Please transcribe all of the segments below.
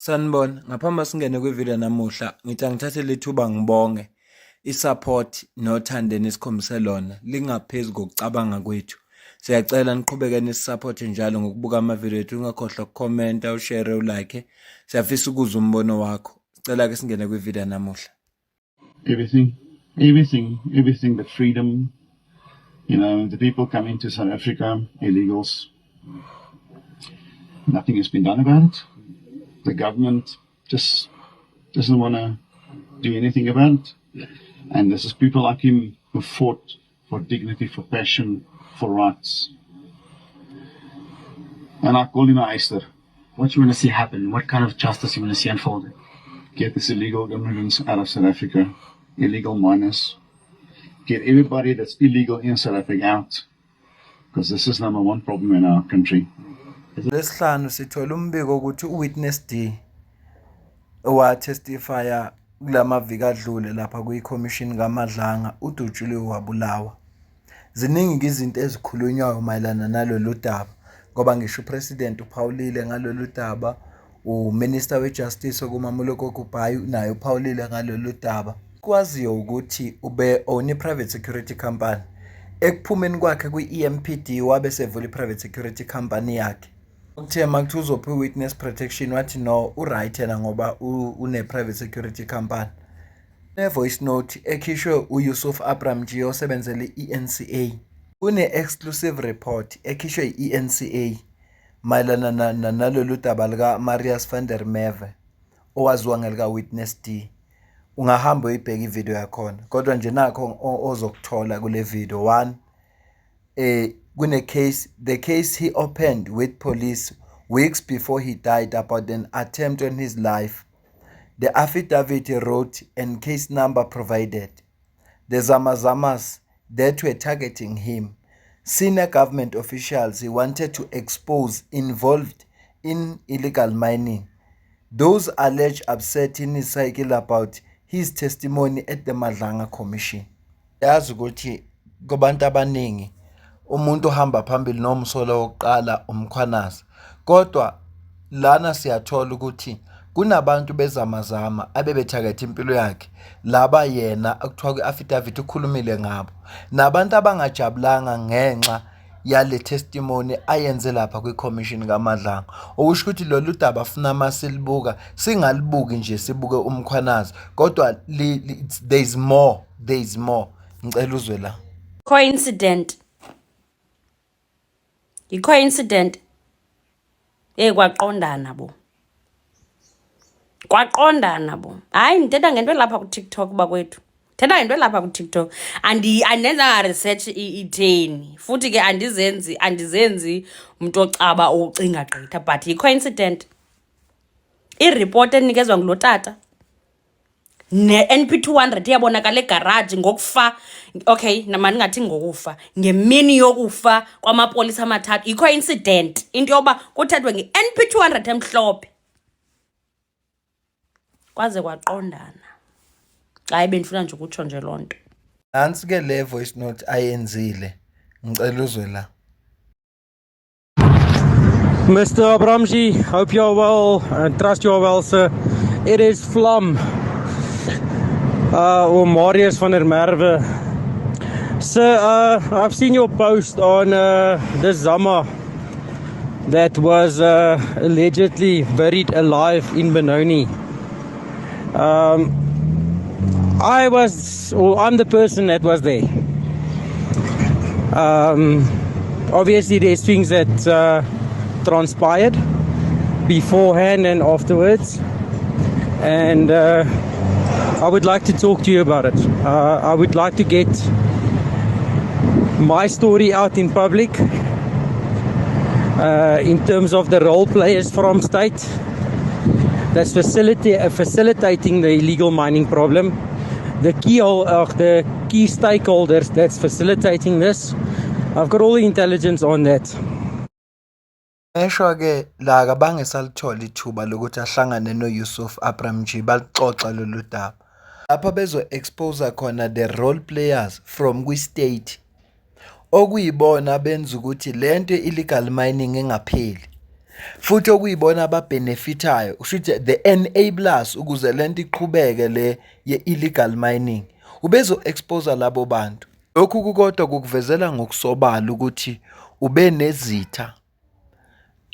Sanibona, ngaphambi singene kwivideo namuhla, ngithi angithathe lethuba ngibonge i-support nothando enisikhombise lona lingaphezu kokucabanga kwethu. Siyacela niqhubeke nisisupport njalo ngokubuka amavidiyo ethu, ungakhohlwa ukukhomenta, ushare, ulike. Siyafisa ukuzwa umbono wakho. Sicela ke singene kwivideo namuhla. Everything, everything, everything but freedom. The people coming to South Africa, illegals, nothing has been done about it. The government just doesn't want to do anything about it. And this is people like him who fought for dignity, for passion, for rights. And I call him a Eyster. What you want to see happen? What kind of justice you want to see unfolded? Get these illegal immigrants out of South Africa, illegal miners. Get everybody that's illegal in South Africa out. Because this is number one problem in our country. Lesihlanu sithola umbiko ukuthi uWitness D owatestifya kulamaviki adlule lapha kwikhomishini kaMadlanga udutshuliwe wabulawa. Ziningi izinto ezikhulunywayo mayelana nalolu daba ngoba ngisho uPresident uphawulile ngalolu daba, uMinister weJustice okuMamoloko Kubayi naye uphawulile ngalolu daba. Kwaziyo ukuthi ube own i-private security company. Ekuphumeni kwakhe kwi-EMPD wabe sevula i-private security company yakhe. Kuthe makuthiwa uzophiwa i-witness protection, wathi no, u-right yena ngoba une-private security company. Ne-voice note ekhishwe uYusuf Abramjee osebenzele i-ENCA. Kune-exclusive report ekhishwe i-ENCA mayelana nalolu daba lika-Marius van der Merwe owaziwa ngelika-Witness D. Ungahamba uyibheke ivideo yakhona, kodwa nje nakho ozokuthola kule video. One, kune case, the case he opened with police weeks before he died about an attempt on his life. The affidavit he wrote and case number provided. The Zamazamas that were targeting him. Senior government officials he wanted to expose involved in illegal mining. Those alleged upset in his cycle about his testimony at the Madlanga Commission. Yazi ukuthi kubantu abaningi umuntu ohamba phambili nomsolo wokuqala uMkhwanazi. Kodwa lana siyathola ukuthi kunabantu bezamazama abebethaketha impilo yakhe, laba yena okuthiwa kwi-affidavit ukhulumile ngabo, nabantu abangajabulanga ngenxa yale testimony ayenze lapha kwi-commission kaMadlanga. Okusho ukuthi lolu daba funa masilibuka singalibuki nje sibuke uMkhwanazi, kodwa there is more, there is more. Ngicela uzwe la. Coincident. Yi-coincident. Hey, kwaqondana bo. Kwaqondana bo. Hayi, ndithetha ngento elapha kuTikTok bakwethu. Thetha ngento elapha kuTikTok. Andenzanga research itheni. Futhi ke andizenzi umuntu ocaba ocinga gqitha, but yi-coincident. I-report enikezwa ngulo tata ne-NP 200 iyabonakala egaraji ngokufa. Okay, mandingathi ngokufa, ngemini yokufa kwamapolisa amathathu. Yi-coincident into yoba kuthethwe nge-NP 200 emhlophe kwaze kwaqondana. Hayi, bendifuna nje ukutsho nje loo nto. Nansi ke le voice note ayenzile, ngicela uzwe la. Mr. Abramjee, hope you are well and trust you are well, sir. It is Vlam, or Marius van der Merwe. Sir, I've seen your post on this Zama that was allegedly buried alive in Benoni. I'm the person that was there. Obviously, there's things that transpired beforehand and afterwards, and I would like to talk to you about it. I would like to get my story out in public in terms of the role players from state that's facilitating the illegal mining problem, the key stakeholders that's facilitating this. I've got all the intelligence on that. Esho ke la akabange salithola ithuba lokuthi ahlangane noYusuf Abramjee balixoxa lolu daba. Lapha bezo expose khona the role players from kwi-state okuyibona benza ukuthi lento illegal mining ingapheli. Futhi okuyibona ababhenefithayo, kusho ukuthi the enablers ukuze le nto iqhubeke le ye-illegal mining. Ubezo-expose labo bantu. Lokhu kukodwa kukuvezela ngokusobala ukuthi ubenezitha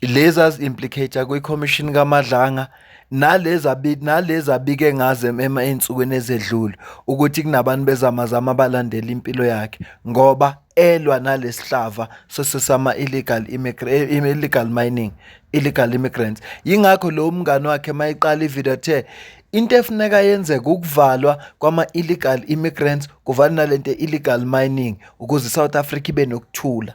lezi azi-implicate kwikhomishini kaMadlanga nalezi nalezi abike ngazo ey'nsukwini ezedlule ukuthi kunabantu bezamazama abalandela impilo yakhe ngoba elwa nalesihlava sesesama-illegal illegal mining, illegal immigrants. Yingakho lo mngani wakhe mayiqala ividiyo ethe into efuneka yenzeke ukuvalwa kwama-illegal immigrants, kuvalwe nalento illegal mining ukuze i-South Africa ibe nokuthula.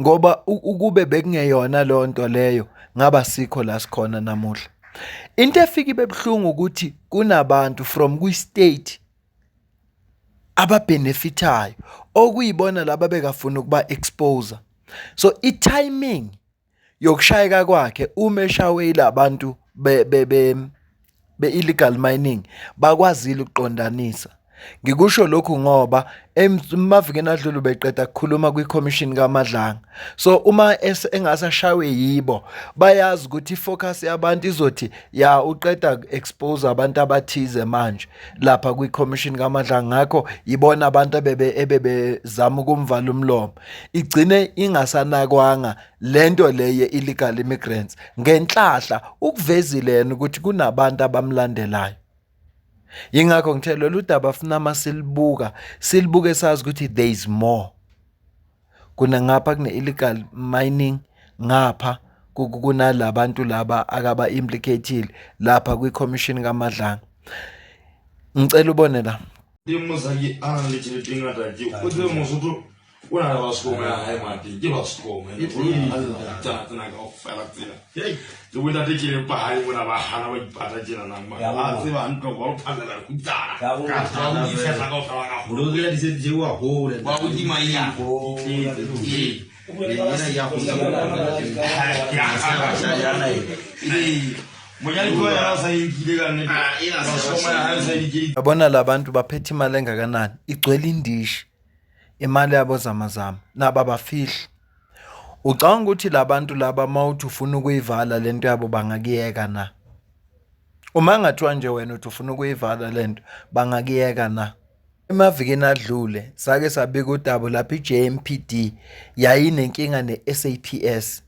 Ngoba ukube bekungeyona leyo nto leyo ngaba sikho la sikhona namuhla. Into efika ibe buhlungu ukuthi kunabantu from kwi-state ababhenefithayo okuyibona laba bekafuna ukuba expose. So i-timing yokushayeka kwakhe uma eshawe yilabantu be be be be-illegal mining bakwazile ukuqondanisa. Ngikusho lokhu ngoba emavikini adlule ubeqeda kukhuluma kwikhomishini kaMadlanga. So uma engase ashaywe yibo bayazi ukuthi i-focus yabantu izothi ya uqeda expose abantu abathize manje lapha kwikhomishini kaMadlanga ngakho yibona abantu ebebe ebebezama ukumvala umlomo. Igcine ingasanakwanga lento le ye-illegal immigrants. Ngenhlahla ukuvezile yena ukuthi kunabantu abamlandelayo. Yingakho ngithe lolu daba funa masilibuka silibuke sazi ukuthi there is more. Kuna ngapha kune illegal mining ngapha kunalabantu laba akaba implicatile lapha kwi commission kaMadlanga. Ngicela ubone la. Ke mosadi a nang le tjhelete e ngata ke o tsebe Mosotho o na le baskoma ya hae mateng ke baskoma tsena tsena kaofela tsena le bontate ke leng pahane mona ba hana ba ipata tjena nang ba ba tseba hantle hore ba o phallela dikgutsana ka ba o di fehla kaofela ka ba o di maina ee Yabona labantu baphethe imali engakanani igcwele indishi imali yabo zamazama nabo abafihli ucabanga ukuthi labantu laba mawuthi ufuna ukuyivala lento yabo bangakuyeka na uma ngathiwa nje wena uthi ufuna ukuyivala lento bangakuyeka na Emavikini adlule sake sabika udaba lapho i-JMPD yayinenkinga ne-SAPS.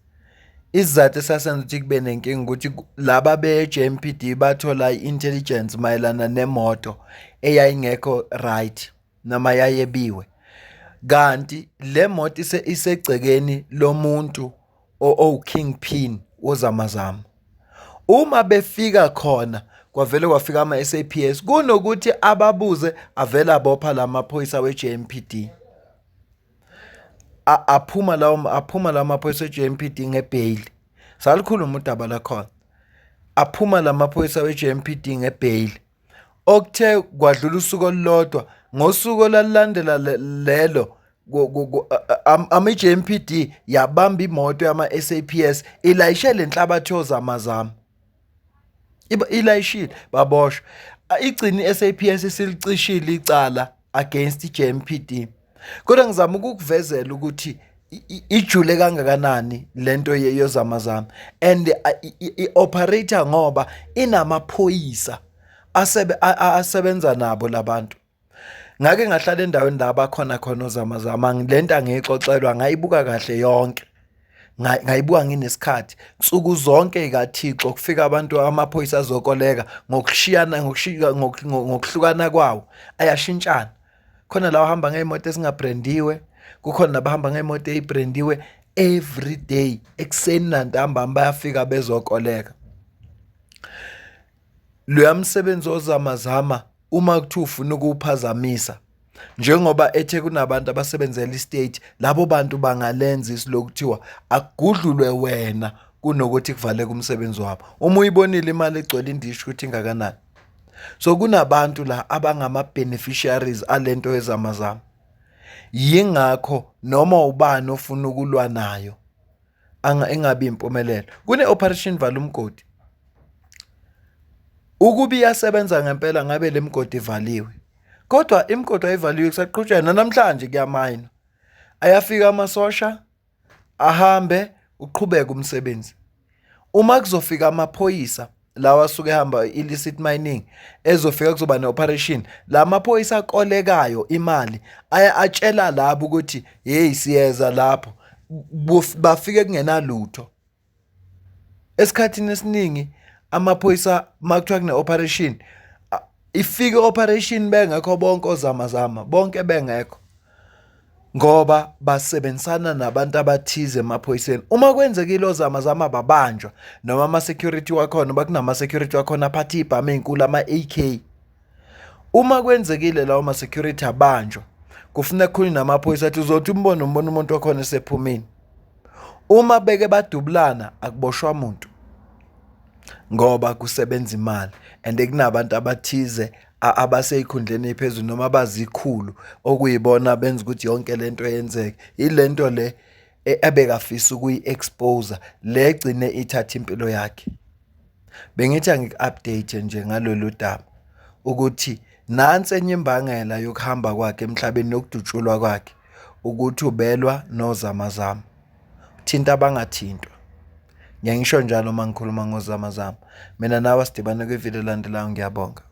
Isizathu esasenza ukuthi kube nenkinga ukuthi laba be-JMPD bathola i-intelligence mayelana nemoto eyayingekho right noma yayebiwe. Kanti le moto isegcekeni lomuntu owu-kingpin wozamazama. Uma befika khona kwavele kwafika ama-SAPS kunokuthi ababuze avele abopha la maphoyisa we-JMPD. Aphuma lawo aphuma lawo maphoyisa we-JMPD ngebheyili. Salukhuluma udaba lakhona. Aphuma la maphoyisa we-JMPD ngebheyili. Okuthe kwadlula usuku olulodwa ngosuku olalulandela lelo ama-JMPD yabamba imoto yama-SAPS ilayishe le nhlabathi yozamazama ilayishile baboshwa igcine i-SAPS isilicishile icala against i-JMPD kodwa ngizama ukukuvezela ukuthi ijule kangakanani lento yozamazama and i-operator ngoba inamaphoyisa asebe asebenza nabo labantu ngake ngahlala endaweni la bakhona khona ozamazama lento angiyixoxelwa ngayibuka kahle yonke ngayibuka nginesikhathi nsuku zonke ikaThixo kufika abantu amaphoyisa azokoleka ngokushiyana ngokushika ngokuhlukana kwawo ayashintshana khona la uhamba ngey'moto ezingabhrendiwe kukhona nabahamba ngey'moto ey'bhrendiwe every day ekuseni nantambama bayafika bezokoleka loya msebenzi ozamazama uma kuthiwa ufuna ukuwuphazamisa njengoba ethe kunabantu abasebenzela istate labo bantu bangalenza isilokuthiwa akugudlulwe wena kunokuthi kuvaleke umsebenzi wabo uma uyibonile imali egcwele indishi ukuthi ingakanani so kunabantu la abangama-beneficiaries alento yezamazama yingakho noma ubani ofuna ukulwa nayo engabi impumelelo kune-operation vala umgodi ukuba iyasebenza ngempela ngabe le migodi ivaliwe kodwa imigodi ayivaliwe kusaqhutshwa namhlanje kuyamayinwa ayafika amasosha ahambe uqhubeke umsebenzi. Uma kuzofika amaphoyisa lawa asuke ehamba illicit mining ezofika kuzoba ne-operation, la maphoyisa akolekayo imali aya atshela labo ukuthi hey siyeza lapho, bafike kungenalutho. Esikhathini esiningi amaphoyisa uma kuthiwa kune-operation ifike i-operation bengekho bonke ozamazama bonke bengekho ngoba basebenzisana nabantu abathize emaphoyiseni. Uma kwenzekile ozamazama babanjwa noma ama-security wakhona bakunama-security wakhona aphatha iy'bhamu ey'nkulu ama-A_K. Uma kwenzekile lawo ma-security abanjwa kufuneka kukhulunywe namaphoyisa athi uzothi umbone umbona umuntu wakhona esephumile. Uma beke badubulana akuboshwa muntu ngoba kusebenza imali and kunabantu abathize abasey'khundleni ey'phezulu noma abazikhulu okuyibona benza ukuthi yonke le nto yenzeke. Yile nto le e, ebekafisa ukuyi-expose le egcine ithatha impilo yakhe. Bengithi angiku-update nje ngalolu daba ukuthi nansi enye imbangela yokuhamba kwakhe emhlabeni nokudutshulwa kwakhe ukuthi ubelwa nozamazama. Thinta abangathintwa. Ngiye ngisho njalo uma ngikhuluma ngozamazama. Mina nawe sidibane kwividiyo elandelayo ngiyabonga.